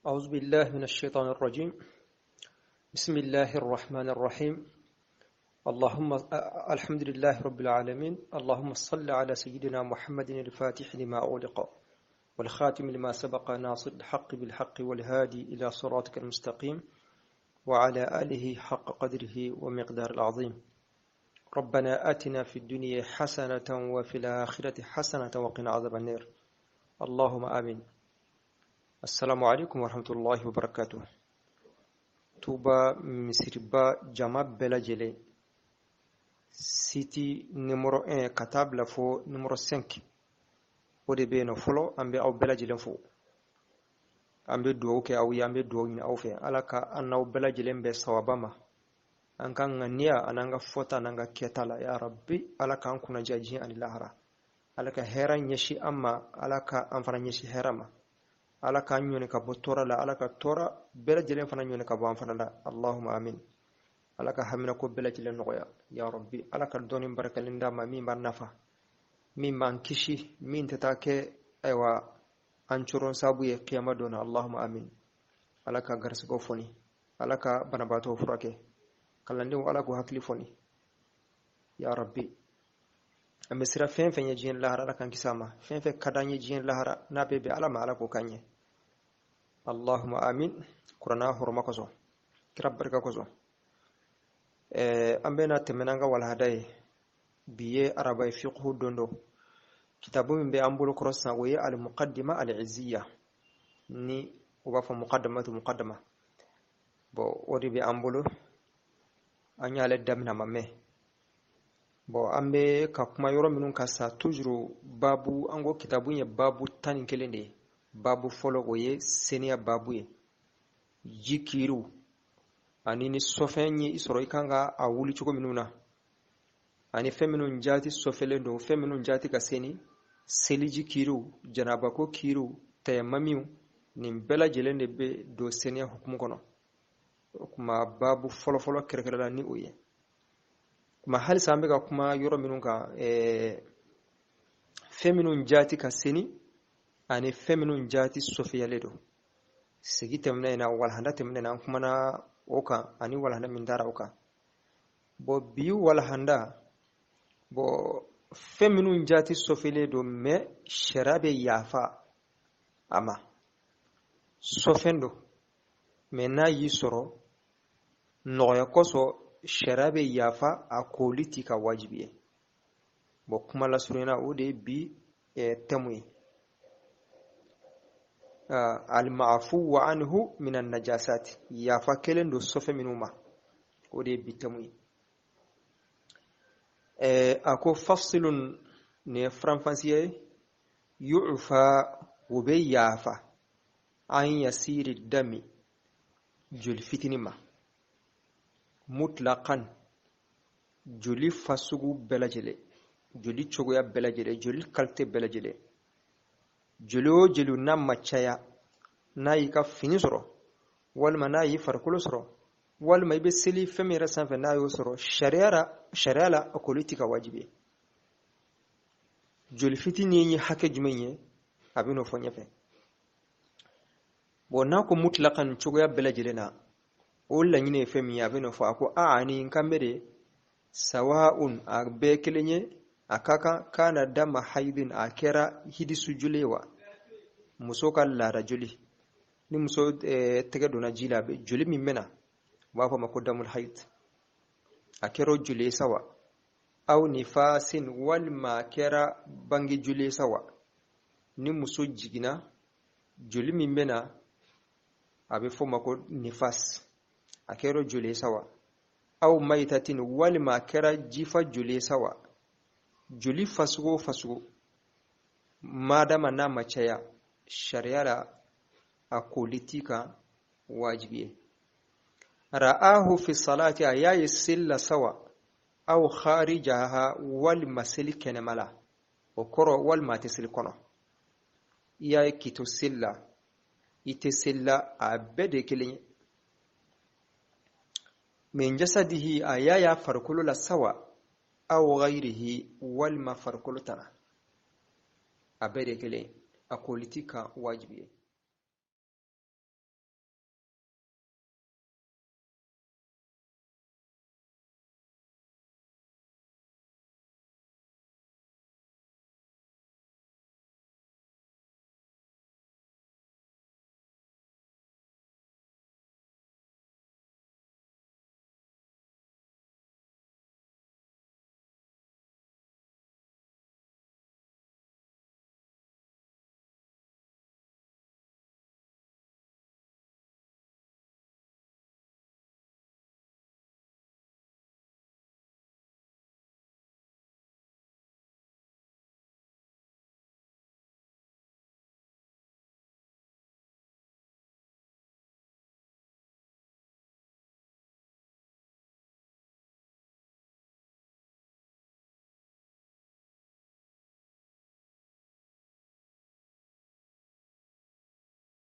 أعوذ بالله من الشيطان الرجيم. بسم الله الرحمن الرحيم. اللهم الحمد لله رب العالمين. اللهم صل على سيدنا محمد الفاتح لما أغلق والخاتم لما سبق ناصر الحق بالحق والهادي إلى صراطك المستقيم وعلى آله حق قدره ومقدار العظيم. ربنا آتنا في الدنيا حسنة وفي الآخرة حسنة وقنا عذاب النار. اللهم آمين. السلام عليكم ورحمة الله وبركاته. Tuba misiriba jama bɛɛ lajɛlen, site numéro 1 ka taa bila fo numéro 5, o de bɛ yen nɔ fɔlɔ. An bɛ aw bɛɛ lajɛlen fo, an bɛ dugawu kɛ aw ye, an bɛ dugawu ɲini aw fɛ. Ala ka an n'aw bɛɛ lajɛlen bɛn sawaba ma an ka ŋaniya an'an ka fɔta an'an ka kɛta la. Ya Rabbi, Ala k'an kunnaja diɲɛ ani lahara. Ala ka hɛrɛ ɲɛsin an ma, Ala ka an fana ɲɛsin hɛrɛ ma. Ala k'an ɲɔni ka bɔ tɔɔrɔ la, Ala ka tɔɔrɔ bɛɛ lajɛlen fana ɲɔni ka bɔ an fana la. Allahuma amin. Ala ka haminako bɛɛ lajɛlen nɔgɔya, ya Rabbi. Ala ka dɔnni barakalen d'an ma, min b'an nafa, min b'an kisi, min tɛ taa kɛ ayiwa an coron sabu ye kiyama don na. Allahuma amin. Ala ka garisigɛw fɔni, Ala ka banabaatɔw furakɛ, kalandenw Ala k'u hakili fɔni, ya Rabbi. An bɛ siran fɛn fɛn ye diɲɛ lahara, Ala k'an kisi a ma. Fɛn fɛn ka d'an ye diɲɛ lahara, n'a bɛ bɛn Ala ma, Ala k'o k'an ye. Allahuma amin. Kuranna hɔrɔma kosɔn, kira barika kosɔn, an bɛna tɛmɛ n'an ka walahada ye. Bi ye araba ye, fiqhu don don. Kitabu min bɛ an bolo kɔrɔ sisan, o ye al-muqaddima al-izziya, ni u b'a fɔ muqaddamatu muqaddama. Bon, o de bɛ an bolo, an y'ale daminɛ a ma mɛn. Bon, an bɛ ka kuma yɔrɔ minnu kan sa, toujours babu, an ko kitabu ye babu 11 de ye. Babu fɔlɔ, o ye seniya babu ye, ji kiiriw ani ni sɔfɛn ye i sɔrɔ, i kan ka a wuli cogo minnu na, ani fɛn minnu jaati sɔfɛlen don, fɛn minnu jaati ka seni, seliji kiiriw, janabako kiiriw, tayamamiw, nin bɛɛ lajɛlen de bɛ don seniya hukumu kɔnɔ. O kuma babu fɔlɔfɔlɔ kɛrɛkɛrɛ la ni o ye. Kuma halisa an bɛ ka kuma yɔrɔ minnu kan, fɛn minnu jaati ka seni ani fɛn minnu jaati sɔfiyalen don. Segi tɛmɛnen na, walahanda tɛmɛnen na, an kumana o kan ani walahanda min dara o kan. Bon, bi walahanda, bon, fɛn minnu jaati sɔfiyalen don, mais sariya bɛ yafa a ma, sɔfɛn don, mais n'a y'i sɔrɔ nɔgɔya kosɔn, sariya bɛ yafa, a koli t'i ka wajibi ye. Bon, kuma lasurunya, o de ye bi thème ye: al-ma'fu wa anhu min an-najasat, yafa kelen don sɔfɛ minnu ma, o de ye bi thème ye. A ko fasilun, nin ye faranfasiya ye: yu'fa, o bɛ yafa, an yasiri dami, joli fitinin ma, mutlaqan, joli fasugu bɛɛ lajɛlen, joli cogoya bɛɛ lajɛlen, joli qualité bɛɛ lajɛlen, joli o joli n'a ma caya, n'a y'i ka fini sɔrɔ walima n'a y'i farikolo sɔrɔ walima i bɛ seli fɛn min yɛrɛ sanfɛ, n'a y'o sɔrɔ, sariya la a koli t'i ka wajibi ye. Joli fitinin ye hakɛ jumɛn ye, a bɛ n'o fɔ ɲɛfɛ. Bon, n'a ko mutlaqan, cogoya bɛɛ lajɛlen na, o laɲini ye fɛn min ye, a bɛ n'o fɔ. A ko a ani n kan bɛ de sawa'un, a bɛɛ kelen ye, a ka kan kana dama haidin, a kɛra hidisu joli ye wa, muso ka laada joli, ni muso tɛgɛ donna ji la, a bɛ joli min bɛ na, u b'a fɔ a ma ko damul haid, a kɛra o joli ye sa wa, aw nifasin, walima a kɛra bange joli ye sa wa, ni muso jiginna, joli min bɛ na, a bɛ fɔ o ma ko nifas, a kɛra joli ye sa wa, aw mayitatin, walima a kɛra jifa joli ye sa wa, joli fasugu o fasugu, madama n'a ma caya, sariya la a koli t'i kan wajibi ye. Ra'ahu fi salati, a y'a ye seli la sa wa, aw kharijaha, walima seli kɛnɛma la, o kɔrɔ walima a tɛ seli kɔnɔ, i y'a ye k'i to seli la, i tɛ seli la, a bɛɛ de ye kelen ye. Min jasadihi, a y'a y'a farikolo la sawa, aw ghayrihi, walima farikolo tana, a bɛɛ de kelen, a koli t'i kan wajibi ye.